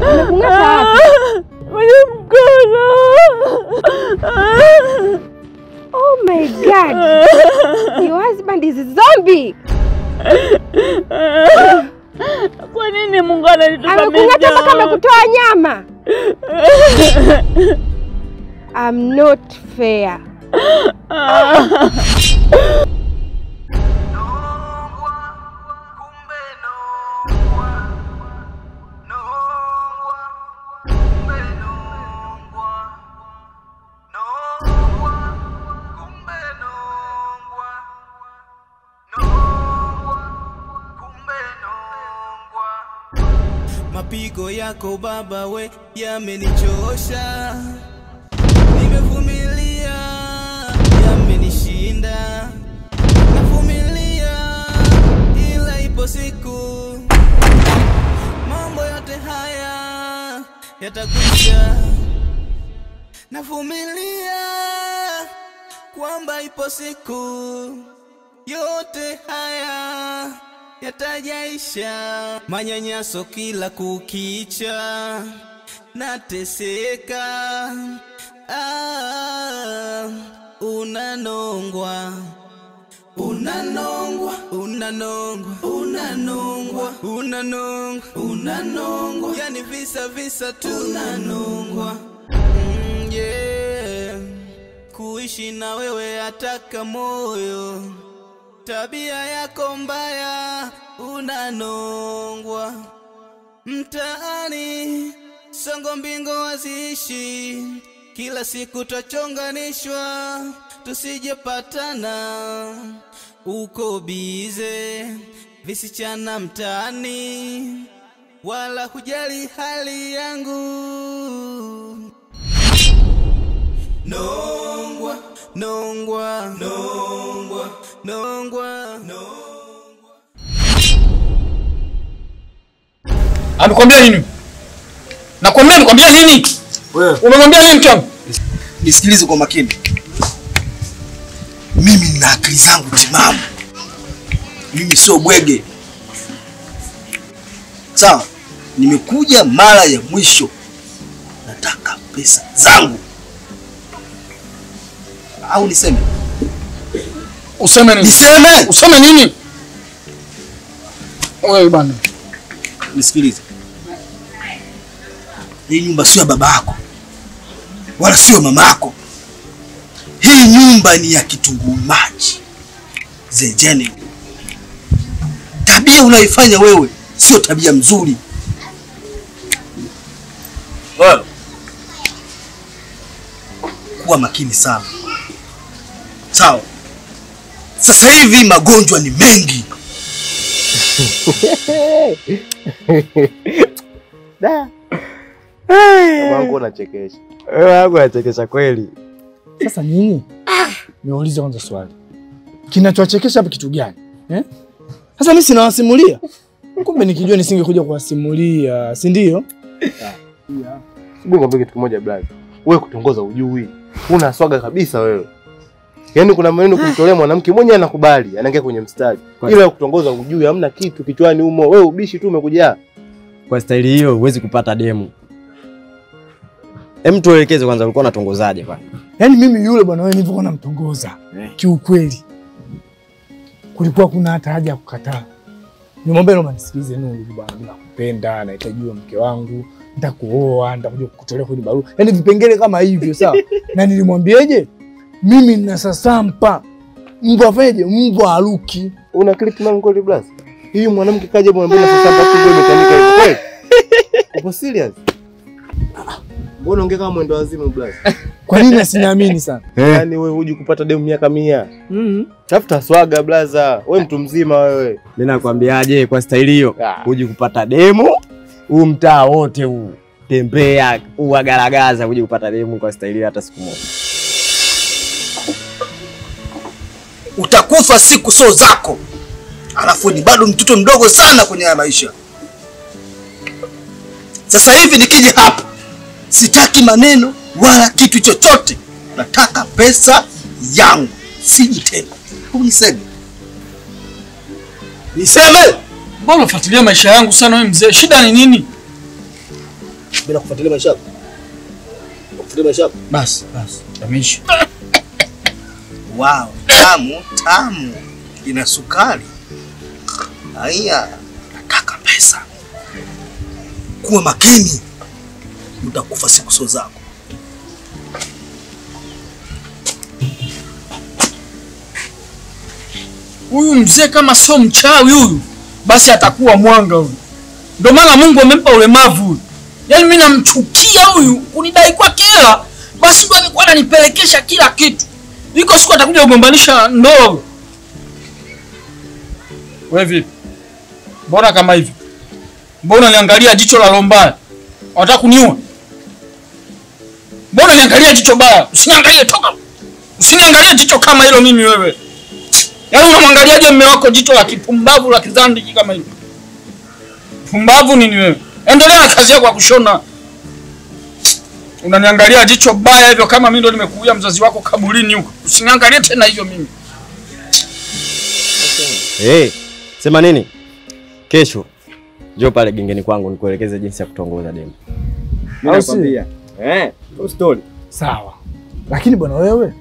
Amekung'ata wapi? Kwenye mkono. Oh my God. Your husband is a zombie. Kwa nini Mungu ananitupa mimi? Amekung'ata mpaka amekutoa nyama. I'm not fair. Mapigo yako baba we yamenichosha, nimevumilia yamenishinda, navumilia ila ipo siku mambo yote haya yatakwisha. Navumilia kwamba ipo siku yote haya yatajaisha. Manyanyaso kila kukicha, nateseka. Ah, unanongwa, unanongwa, unanongwa, unanongwa, unanongwa, unanongwa, yani visa visa tu unanongwa. Yeah. Kuishi na wewe ataka moyo, tabia yako mbaya unanongwa. Mtaani songo mbingo haziishi, kila siku twachonganishwa tusijepatana. Uko bize visichana mtaani, wala hujali hali yangu. Nongwa, nongwa, nongwa, nongwa, nongwa. Amekwambia nini? Nakwambia nikwambia nini? Wewe umemwambia nini mke wangu? Nisikilize kwa makini. Mimi nina akili zangu timamu. Mimi sio bwege. Sawa? Nimekuja mara ya mwisho. Nataka pesa zangu. Au niseme? Useme nini? Niseme? Useme nini? Wewe bana. Nisikilize. Hii nyumba sio ya baba yako wala sio mama yako. Hii nyumba ni ya kitunguu maji. Zejene. Tabia unaifanya wewe sio tabia mzuri. Wewe kuwa makini sana. Sawa. Sasa hivi magonjwa ni mengi. Da. Wangu unachekesha. Wewe wangu unachekesha kweli. Sasa nini? Niulize kwanza swali. Kinachowachekesha hapa kitu gani? Eh? Sasa mimi sinawasimulia. Kumbe nikijua nisingekuja kuwasimulia, si ndio? Yeah. Sibu ngombe kitu kimoja brother. Wewe kutongoza hujui. Una swaga kabisa wewe. Yaani kuna maneno kumtolea mwanamke mwenyewe anakubali, anaingia kwenye mstari. Ila kutongoza hujui, hamna kitu kichwani humo. Wewe ubishi tu umekujaa. Kwa staili hiyo huwezi kupata demu. Hem, tuelekeze kwanza ulikuwa unatongozaje kwani? Yaani mimi yule bwana wewe nilivyokuwa namtongoza. Kiukweli kulikuwa kuna hata haja ya kukataa. Nimwombe naomba nisikilize Nuru bwana, mimi nakupenda, nahitaji mke wangu, nitakuoa, nitakuja kukutolea kwenye barua. Yaani vipengele kama hivyo sawa. Na nilimwambieje? Mimi nina sasampa. Mbwa afanyeje? Mbwa aruki. Una clip na ngoli blast. Huyu mwanamke kaja bwana, mbona sasampa tu ndio imetanika hivyo kweli? Upo serious? Mbona ongea kama mwendo wazimu blast? Kwa nini asiniamini sana? Yaani wewe huji kupata demu miaka 100. Tafuta swaga blaza. Wewe mtu mzima wewe. Mimi nakwambiaje kwa staili hiyo? Huji kupata demu huu mtaa wote huu. Tembea uagaragaza huji kupata demu kwa staili hata siku moja. Utakufa siku sio zako. Alafu ni bado mtoto mdogo sana kwenye haya maisha. Sasa hivi nikija hapa sitaki maneno wala kitu chochote. Nataka pesa yangu. Siji tena. Niseme. Niseme. Mbona unafuatilia maisha yangu sana wewe mzee? Shida ni nini? Bila kufuatilia maisha yako. Kufuatilia maisha yako. Basi, basi. Yameisha. Wow, tamu, tamu. Ina sukari. Haya, nataka pesa. Kuwa makini. Utakufa siku sio zako. Huyu mzee kama sio mchawi huyu, basi atakuwa mwanga huyu. Ndio maana Mungu amempa ulemavu huyu. Yaani mimi namchukia huyu kunidai kwa kela, basi ndio alikuwa ananipelekesha kila kitu. Iko siku atakuja kugombanisha ndoa. Wewe vipi? Mbona kama hivi? Mbona niangalia jicho la lombaya? Unataka kuniua? Mbona niangalia jicho baya? Usiniangalie, toka. Usiniangalie jicho kama hilo mimi wewe. Yaani unamwangaliaje mume wako jicho la kipumbavu la kizandiki kama hilo? Pumbavu nini wewe? Endelea na kazi yako ya kushona. Unaniangalia jicho baya hivyo kama mimi ndo nimekuuia mzazi wako kaburini huko. Usiniangalie tena hivyo mimi. Hey, sema nini? Kesho njoo pale gengeni kwangu nikuelekeze jinsi ya kutongoza demu. Mimi nakwambia. Story. Sawa. Lakini bwana wewe,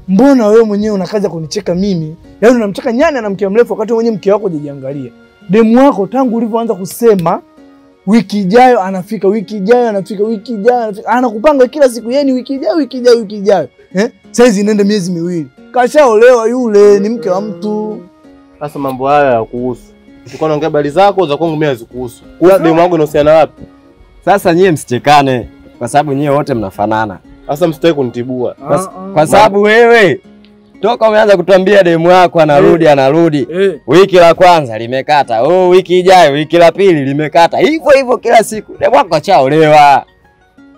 mbona wewe mwenyewe unakaza kunicheka mimi? Yaani unamcheka nyani na mkia mrefu wakati wewe mwenyewe mke wako hujajiangalia. Demu wako tangu ulivyoanza kusema wiki ijayo anafika, wiki ijayo anafika, wiki ijayo anafika. Anakupanga kila siku yeye ni wiki ijayo, wiki ijayo, wiki ijayo. Saizi nenda miezi miwili. Kashaolewa yule, ni mke wa mtu. Sasa mambo haya ya kuhusu. Tulikuwa tunaongea habari zako za kwangu mimi hazikuhusu. Kwa demu wangu inahusiana wapi? Sasa nyie msichekane kwa sababu nyie wote mnafanana. Sasa msitaki kunitibua. Kwa sababu wewe toka umeanza kutuambia demu yako anarudi anarudi. Wiki la kwanza limekata. Oh, wiki ijayo, wiki la pili limekata. Hivyo hivyo kila siku. Demu wako kashaolewa.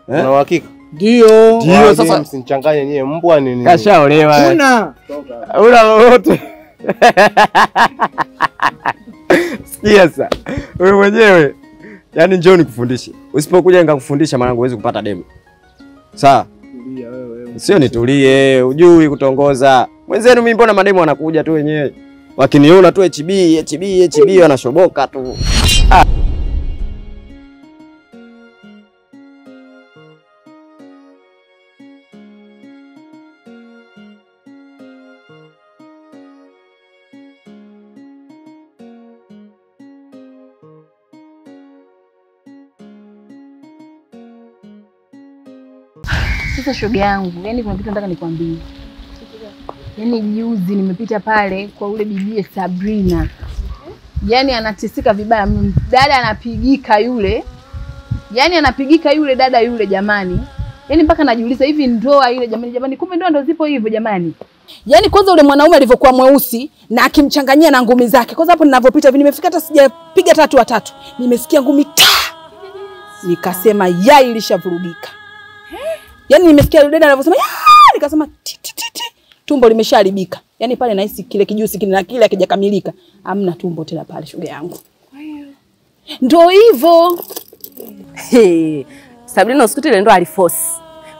Una uhakika? Ndio. Ndio, sasa msinichanganye nyie mbwa nini? Kashaolewa. Una. Una lolote. Sikia sasa. Wewe mwenyewe yaani njoo nikufundishe. Usipokuja nikakufundisha maana huwezi kupata demu. Sawa? Sio nitulie, hujui kutongoza. Mwenzenu mimi mbona mademu wanakuja tu wenyewe. Wakiniona tu HB, HB, HB wanashoboka tu. Sasa shoga yangu, yani kuna kitu nataka nikwambie. Yaani juzi nimepita pale kwa ule bibie Sabrina. Yaani anateseka vibaya, dada anapigika yule. Yaani anapigika yule dada yule jamani. Yaani mpaka najiuliza hivi ndoa ile jamani jamani, kumbe ndoa ndo zipo hivyo jamani. Yaani kwanza ule mwanaume alivyokuwa mweusi na akimchanganyia na ngumi zake. Kwanza hapo ninavyopita hivi nimefika hata sijapiga tatu watatu. Nimesikia ngumi ta. Nikasema yai ilishavurugika. Yaani nimesikia yule dada anavyosema nikasema ti ti ti, tumbo limeshaharibika. Yaani pale nahisi kile kijusi kile na kile hakijakamilika. Hamna tumbo tena pale shoga yangu. Ndio hivyo. Hey, Sabrina usikute ile ndo aliforce.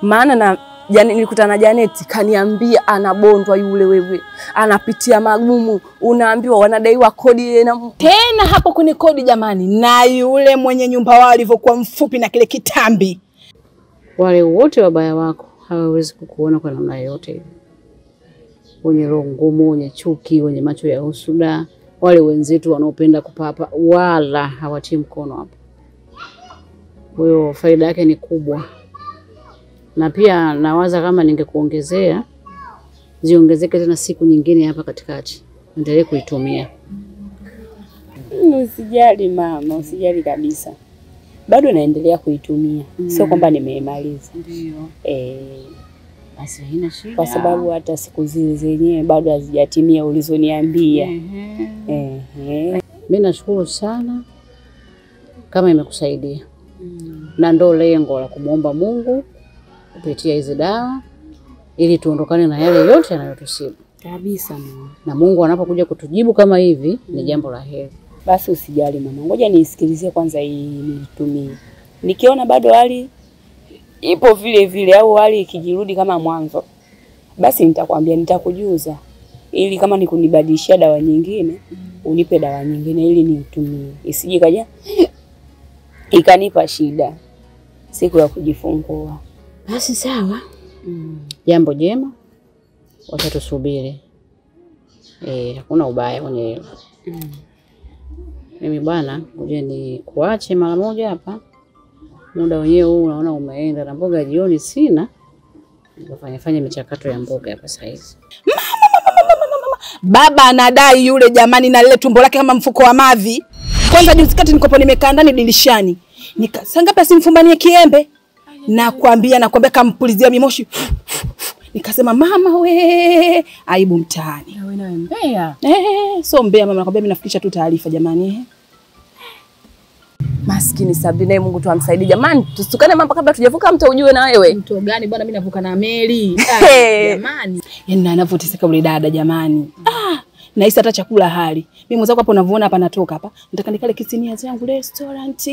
Maana na yani nilikutana na Janet kaniambia anabondwa yule wewe. Anapitia magumu, unaambiwa wanadaiwa kodi na tena hapo kwenye kodi jamani, na yule mwenye nyumba wao alivyokuwa mfupi na kile kitambi. Wale wote wabaya wako hawawezi kukuona kwa namna yoyote ile. Wenye roho ngumu, wenye chuki, wenye macho ya husuda, wale wenzetu wanaopenda kupapa wala hawatii mkono hapo. Kwa hiyo faida yake ni kubwa. Na pia nawaza kama ningekuongezea ziongezeke tena siku nyingine hapa katikati. Endelee kuitumia. Usijali mama, usijali kabisa. Bado naendelea kuitumia. Sio kwamba nimeimaliza. Ndio. Basi haina shida. Kwa sababu hata siku zile zenyewe bado hazijatimia ulizoniambia. Mimi nashukuru sana kama imekusaidia. Na ndo lengo la kumuomba Mungu kupitia hizi dawa ili tuondokane na yale yote yanayotusibu. Kabisa mama. Na Mungu anapokuja kutujibu kama hivi ni jambo la heri. Basi usijali mama. Ngoja niisikilizie kwanza hii niitumie. Nikiona bado hali ipo vile vile au hali ikijirudi kama mwanzo, basi nitakwambia, nitakujuza ili kama nikunibadilishia dawa nyingine, unipe dawa nyingine ili niitumie. Isije kaja ikanipa shida. siku ya kujifungua. Basi sawa. Jambo jema. Wacha tusubiri. Hakuna ubaya kwenye hilo. Mimi bwana, ngoja ni kuache mara moja hapa. Muda wenyewe huu unaona umeenda na mboga jioni sina. Nikafanya fanya michakato ya mboga hapa sasa hizi. Baba anadai yule jamani, na lile tumbo lake kama mfuko wa mavi. Kwanza juzi kati nikopo nimekaa ndani dirishani. Nikasanga simfumbanie kiembe. Nakwambia kampulizia mimoshi. Nikasema mama we, aibu mtaani. Wewe nawe mbea. So mbea mama, nakwambia mimi nafikisha tu taarifa jamani. Maskini Sabrina, Mungu tu amsaidie jamani, tusukane mambo kabla tujavuka mto ujue na wewe. Mto gani bwana, mimi navuka na meli. Jamani. Yaani anavoteseka yule dada jamani. Nahisi hata chakula hali. Mimi mwenzako hapo unavyoona hapa natoka hapa. Nataka nikale kisinia zangu restaurant.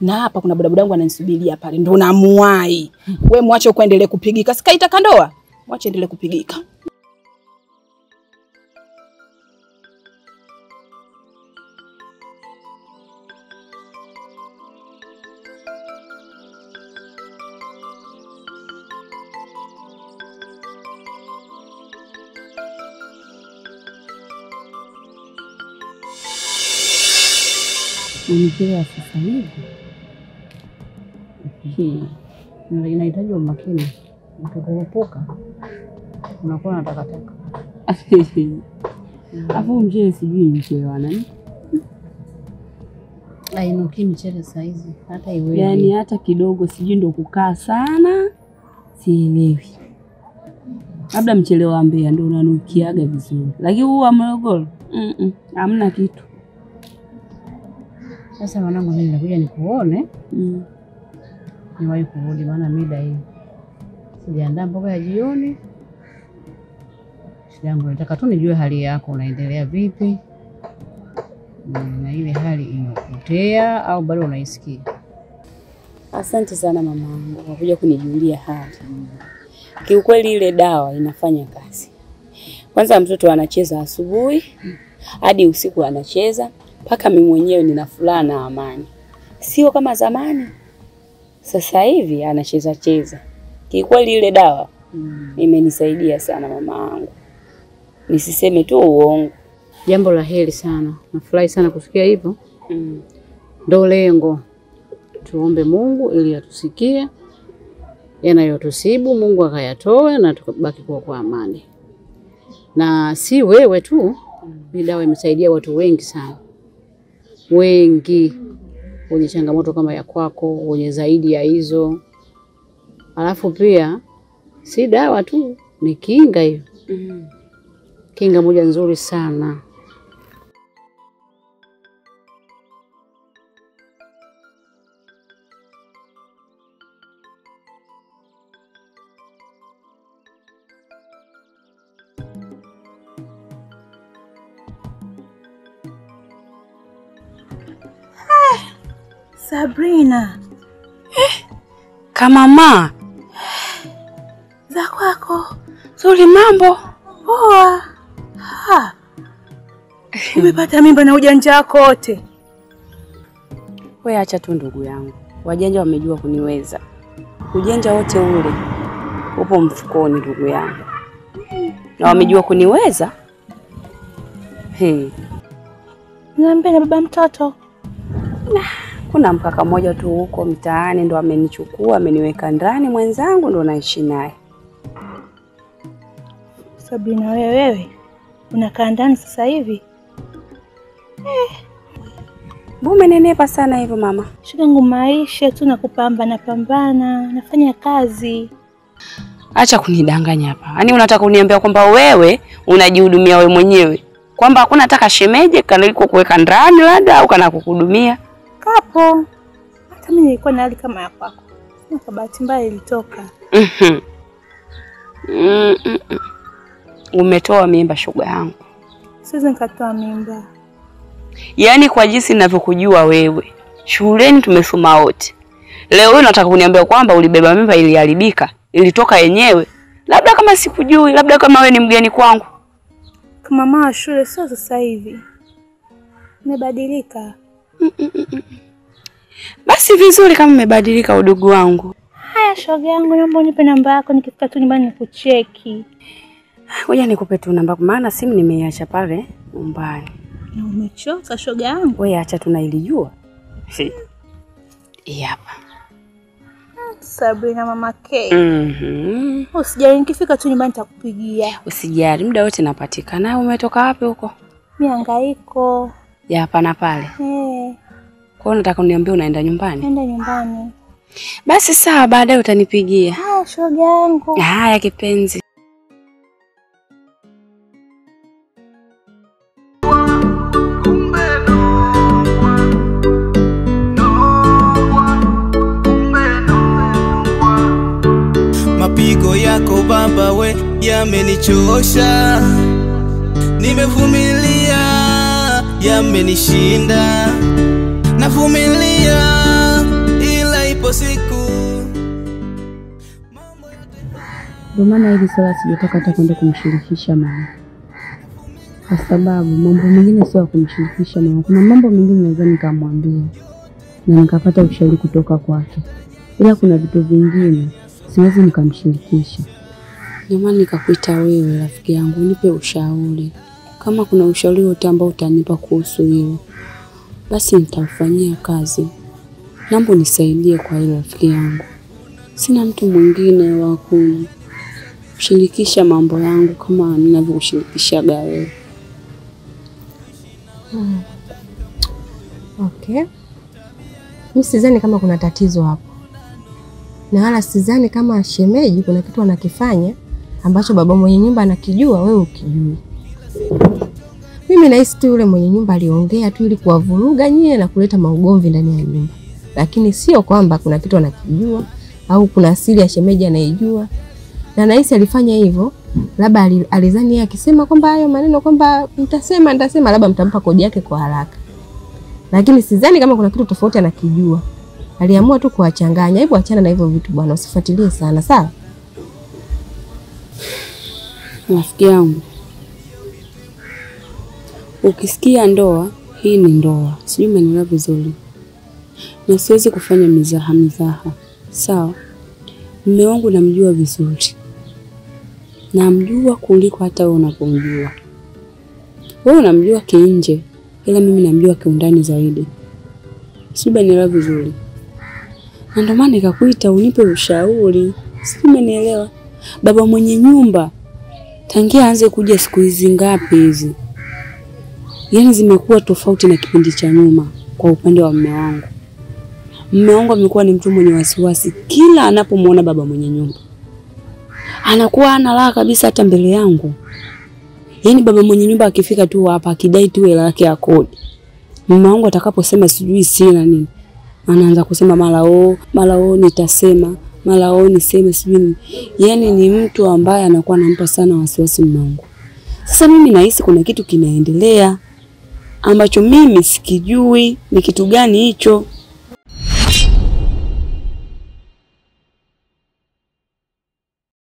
Na hapa kuna bodaboda wangu ananisubiria pale. Ndio namuai. Wewe mwache ukaendelee kupigika. Sikaita ndoa. Mwache endelee kupigika. Mchele wa sasa hivi inahitaji umakini. Ukikurupuka unakuwa na takataka. Afu mchele sijui mchele wa nani? Hainuki mchele saa hizi hata iwe. Yaani hata kidogo sijui ndo kukaa sana sielewi. Labda mchele wa Mbeya ndio unanukiaga vizuri. Lakini huu wa Morogoro hamna kitu. Sasa mwanangu, mimi nakuja nikuone. Niwahi kurudi maana mida hii sijaandaa mboga ya jioni. Shida yangu nataka tu nijue hali yako unaendelea vipi. Na ile hali imepotea au bado unaisikia? Asante sana mamangu kwa kuja kunijulia hali. Kiukweli ile dawa inafanya kazi. Kwanza mtoto anacheza asubuhi hadi usiku anacheza. Paka mimi mwenyewe nina furaha na amani. Sio kama zamani. Sasa hivi anacheza cheza. Kiukweli ile dawa imenisaidia sana mama yangu. Nisiseme tu uongo. Jambo la heri sana. Nafurahi sana kusikia hivyo. Ndio lengo. Tuombe Mungu ili atusikie. Yanayotusibu Mungu akayatoe na tukabaki kuwa kwa amani. Na si wewe tu, ni dawa imesaidia watu wengi sana. Wengi wenye changamoto kama ya kwako, wenye zaidi ya hizo. Alafu pia si dawa tu, ni kinga hiyo. Kinga moja nzuri sana. Sabrina. Kama ma za kwako. Zuri mambo. Poa. Ha. Umepata mimba na ujanja wako wote. Wewe acha tu ndugu yangu. Wajanja wamejua kuniweza. Ujanja wote ule upo mfukoni ndugu yangu. Na wamejua kuniweza. Niambie na baba mtoto. Kuna mkaka mmoja tu huko mtaani ndo amenichukua, ameniweka ndani, mwenzangu ndo naishi naye. Sabrina wewe unakaa ndani sasa hivi? Mbona umenenepa sana hivyo mama? Shogangu, maisha tu na kupambana pambana, nafanya kazi. Acha kunidanganya hapa. Yaani unataka kuniambia kwamba wewe unajihudumia wewe mwenyewe? Kwamba hakuna hata shemeje kanaliko kuweka ndani labda au kana kukuhudumia? Kapo. Hata mimi nilikuwa na hali kama ya kwako. Sina, kwa bahati mbaya ilitoka. Umetoa mimba shoga yangu. Siwezi nikatoa mimba. Yaani kwa jinsi ninavyokujua wewe, shuleni tumesoma wote. Leo wewe unataka kuniambia kwamba ulibeba mimba iliharibika, ilitoka yenyewe. Labda kama sikujui, labda kama wewe ni mgeni kwangu. Kama mama shule sio sasa hivi. Nimebadilika. Basi vizuri kama umebadilika udugu wangu. Haya shoga yangu, naomba unipe namba yako nikifika tu nyumbani nikucheki. Ngoja nikupe tu namba maana simu nimeiacha pale nyumbani. Na umechoka shoga yangu. Wewe acha tunailijua. Hii hapa. Sabrina mama K. Usijali, nikifika tu nyumbani nitakupigia. Usijali, muda wote napatikana. Umetoka wapi huko? Mihangaiko. Ya hapa na pale. Kwa hiyo nataka uniambie unaenda nyumbani? Naenda nyumbani. Basi sawa, baadaye utanipigia. Haya shoga yangu. Haya kipenzi. Mapigo yako baba we yamenichosha, nimevumilia yamenishinda, navumilia ila ipo siku. Ndio maana hili swala sijataka hata kwenda kumshirikisha mama, kwa sababu mambo mengine sio ya kumshirikisha mama. Kuna mambo mengine naweza nikamwambia na nikapata ushauri kutoka kwake, ila kuna vitu vingine siwezi nikamshirikisha. Ndio maana nikakuita wewe rafiki yangu unipe ushauri. Kama kuna ushauri wote ambao utanipa kuhusu hilo, basi nitaufanyia kazi. Naomba unisaidie kwa hilo rafiki yangu. Sina mtu mwingine wa kushirikisha mambo yangu kama ninavyokushirikishaga wewe. Okay. Mimi sidhani kama kuna tatizo hapo. Na wala sidhani kama shemeji kuna kitu anakifanya ambacho baba mwenye nyumba anakijua wewe ukijui. Mimi nahisi tu yule mwenye nyumba aliongea tu ili kuwavuruga nyie na kuleta maugomvi ndani ya nyumba. Lakini sio kwamba kuna kitu anakijua au kuna siri ya shemeji anaijua. Na nahisi alifanya hivyo labda alizani yeye akisema kwamba hayo maneno kwamba mtasema nitasema labda mtampa kodi yake kwa haraka. Lakini sidhani kama kuna kitu tofauti anakijua. Aliamua tu kuwachanganya. Hebu achana na hivyo vitu bwana, usifuatilie sana, sawa? Rafiki yangu, ukisikia ndoa, hii ni ndoa. Sijui umenielewa vizuri. Na siwezi kufanya mizaha mizaha. Sawa? Mume wangu namjua vizuri. Namjua kuliko hata wewe unapomjua. Wewe unamjua kinje, ila mimi namjua kiundani zaidi. Sijui umenielewa vizuri. Na ndio maana nikakuita unipe ushauri. Sijui umenielewa. Baba mwenye nyumba tangia aanze kuja siku hizi ngapi hizi, yaani zimekuwa tofauti na kipindi cha nyuma kwa upande wa mume wangu. Mume wangu amekuwa ni mtu mwenye wasiwasi kila anapomuona baba mwenye nyumba. Anakuwa hana raha kabisa hata mbele yangu. Yaani baba mwenye nyumba akifika tu hapa akidai tu hela yake ya kodi, mume wangu atakaposema sijui sina nini, anaanza kusema mara oo nitasema, mara oo niseme sijui nini. Yaani ni mtu ambaye anakuwa anampa sana wasiwasi mume wangu. Sasa mimi nahisi kuna kitu kinaendelea ambacho mimi sikijui ni kitu gani hicho.